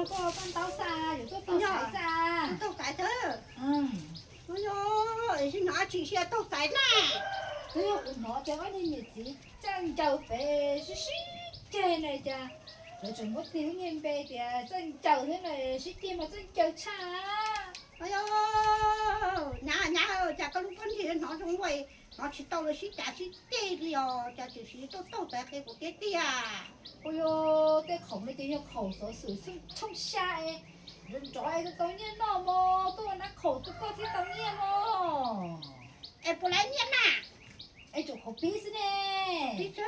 Koj paj ntaub xwb, yuav tuaj taug xaiv xwb. Taug xaiv xwb. Ua yog, sim hnov tsis sia taug xaiv na. Twb yog kuv hnov tias ob niag niam txiv txawj ncaws pem sib sib ceg na cas, lawv tseem muab tis lub niag npe tias txawj ncaws thiab na, sib ceg mas txawj ncaws tshaj. Ua yog, nyab, nyab, cas koj lub pob ntseg hnov zoo ua, hnov tsis tau lawv sib cav sib ceg li os, cas tseem sim tuaj taug xaiv qhia kuv thiab tiag. Ua yog, tej khoom no ces yog khoom xov xwm tshooj xya es nrov nrov es tau nyiaj noj mog, tuaj ua nab khoom rau koj thiaj tau nyiaj mog. Es puas laib nyiaj na? Es tsuas khoom pib xwb ne. Pib xwb.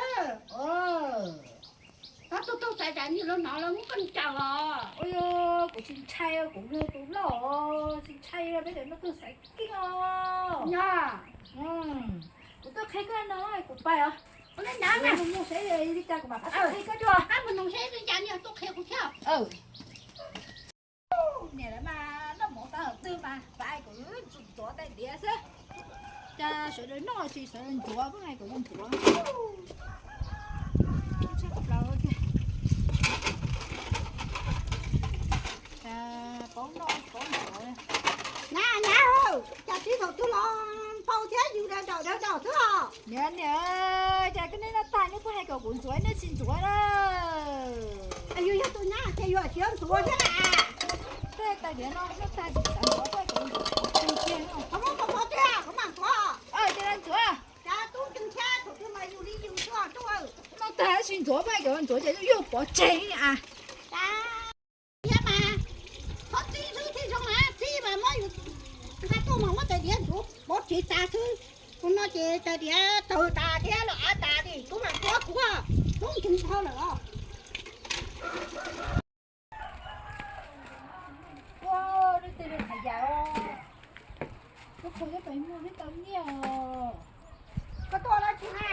Tab tuaj taug xaiv tsam nim los hnov lawv muab koj ncaws os. Ua yog, kuv tsis ntshai, kuv yog tus loj, tsis ntshai peb cov no tuaj xaiv keej os. Yog. Kuv tuaj qhia koj no kuv pais os. Ua li ntawd mas mus saib li cas kuv mam pab tuaj qhia koj dua. Mus saib li cas niag tuaj qhia kuv thiab. Niam lawv mas noj mov tau hauv twg mas pais kom ntxuav tais diav xwb. Cas sawv daws noj tsis sawv daws ntxuav, pab hais kom ntxuav. Tshaj plaws tiag. Cas paub noj paub ntxuav. Nyab, nyab, cas tib thaum twg los npau thiab yus daws dawm daws dawm xwb os? Niam, niam, cas koj nej noj tag nej kuj hais kom kuv ntxuav nej tsis ntxuav na. Yus yog tus nyab ces yus tsis ntxuav thiab na. Tej tais diav no noj tag tsis xav ntxuav, koj kom ntxuav tiag no. Qhov muab qhov pov tiag, kuv mam ntxuav. Ces los ntxuav. Cas tub ceev thiab, thaum twg mas yus li yus xwb os. Noj tag tsis ntxuav, pab hais kom ntxuav ces yus pov tseg a. Cas diav mas, txhob txib xwb thiaj zoo na, txib mas muab yus nqa tuaj mas muab tais diav ntxuav pov tseg tas xwb. Tus no ces tais diav tawg tas thiab los av tas li, kuv mam ntxuav kuv, tub ceev dhau lawm os. Ua, nej tej li qhov yam os. Koj khaws coj pem muag thiaj tau nyiaj os. Koj tuaj dab tsi na?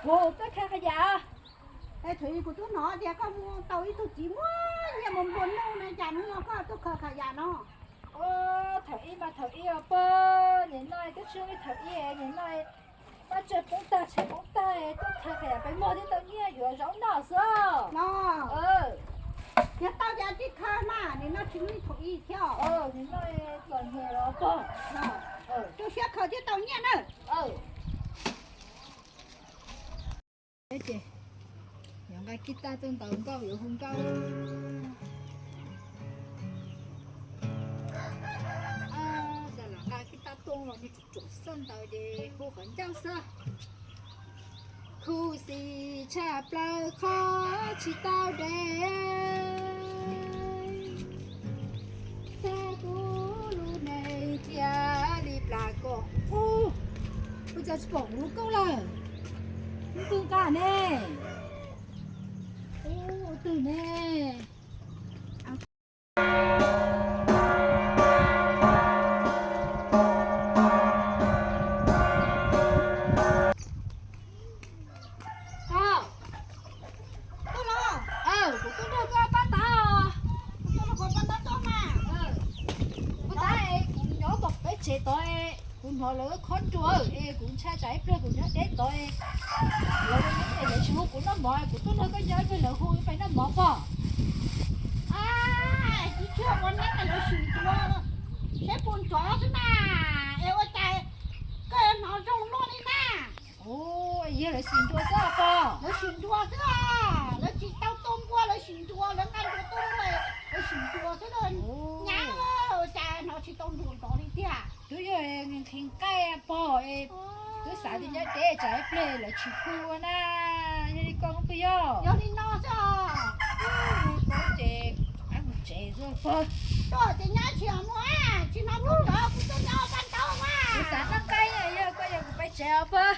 Kuv tuaj khaws qhov yam. Es thaum ub kuv twb hnov tias koj mus tau ib tug txiv muaj nyiaj mus nplua nuj na, cas hnub no koj tuaj khaws qhov yam no? Thaum ub mas thaum ub os pog, nim no twb tsis li thaum ub, nim no pab tsawg poob tag tshav poob tag, tuaj khaws qhov yam pem muag thiaj tau nyiaj yuav zaub noj xwb. No, yog tau cas tsis khaws mas, nim no tsis li thaum ub thiab. Nim no txom nyem los pog, rau siab khaws thiaj tau nyiaj na. Ces yuav nqa kib tab tuaj ntaus nkauj, yuav hu nkauj. Cas lam nqa kib tab tuaj los nws tsuam tsuam xoj ntawd ces hu qhov ncauj xwb. Khuv xim tshaj plaws qhov tsis tau dev, tag kuv lub neej thiaj li plam kom qub. Ua cas tsis pom kuv lub koob lawm? Ub, twg nqa ne? Ub, twg ne? Kuv tuaj nrog koj pab tav os. Kuv tuaj nrog koj pab tav tod mas. Kuv tav es kuv nyob tom peb tsev tod, kuv hnov lawv khob nruas es kuv ntshai tsam ib pliag kuv nyob deb tod, lawv, lawv tsis hu kuv noj mov, kuv tuaj nrog koj nyob ib pliag lawv hu peb noj mov pog. Tsis tshua ua neeb lawv sim ntuas, saib puas nrov xwb na. Es ua cas koj hnov zoo luaj li na? Yog lawv sim ntuas xwb pog. Lawv sim ntuas xwb, lawv tsis tau tuaj npua lawv sim ntuas, lawv nqa ntuas tuaj npua, lawv sim ntuas xwb. Nyab, ua cas hnov tsis tau nruas nrov li tiag? Twb yog nqhis nqaij pog, twb xav tias nyob deb tsam ib pliag lawv tsis hu na, yog li koj twb yog. Yog li no xwb os. Koj ces ab mus tsev xwb pog. Tuaj ces nyob tsis mus, tsis hnov nruas nrov, kuv tuaj nyob pab tav mas. Kuv xav noj nqaij, yog koj yog kuv peb tsev os pog.